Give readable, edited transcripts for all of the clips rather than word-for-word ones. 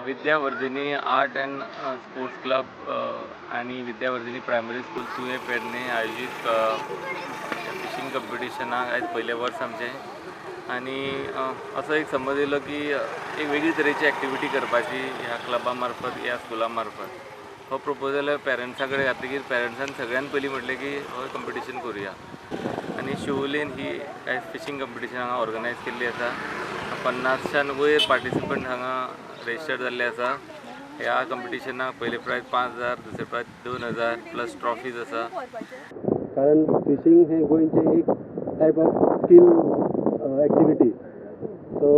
Vidyavardhini art and sports club आनी Vidyavardhini primary school तुयें पेडणे आयोजीत फिशींग कंपिटिशनाक आयज पयलें वर्स आमचें आनी असो एक समज येयलो की एक वेगळी तरेची एक्टिविटी करपाची ह्या क्लबा मार्फत, ह्या स्कुला मार्फत. हो प्रपोजल पेरंट्सा कडेन घातकीर पेरंट्सान सगळ्यान पयलीं म्हटलें की हो कंपिटिशन करुया आनी शिवोलेन ही आयज फिशींग कंपिटिशन हांगा ऑर्गनायज केल्ली आसा. 50च्यान वयर पार्टिसिपंट हांगा रजिस्टर जाल्ले आसा. ह्या कंपिटिशनाक पयलें प्रायज 5000, दुसरें प्रायज 2000 प्लस ट्रॉफीज आसा. कारण फिशींग हें गोंयचें एक type of skill activity. So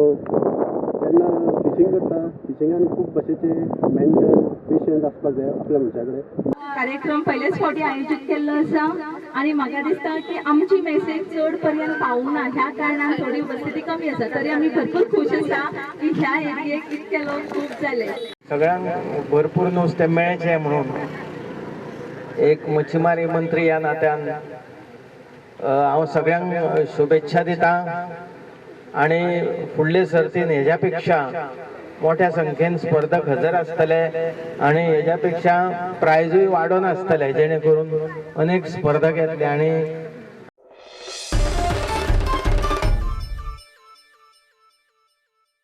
जेन्ना फिशींग करता, फिशिंगान खूब भशेचे मेंटल पेशन्स आसपाक जाय आपल्या मनशा कडेन. कार्यक्रम पहिलेच फावटी आयोजीत केल्लो आसा आनी म्हाका दिसता की आमची मेसेज चड पर्यंत पावूंक ना, ह्या कारणान थोडी उपस्थिती कमी आसा. तरी आमी भरपूर खूश आसा की ह्या एरियेक इतके लोक खूब जाले. सगळ्यांक भरपूर नुस्तें मेळचें म्हणून एक मच्छीमारी मंत्री ह्या नात्यान हांव सगळ्यांक शुभेच्छा दिता आनी फुडले सर्तीन हेज्या पेक्षा मोठ्या संख्येन स्पर्धक हजर आसतले आनी हेज्या पेक्षा प्रायजूय वाडोवन आसतले, जेणे करून अनेक स्पर्धक येतले आनी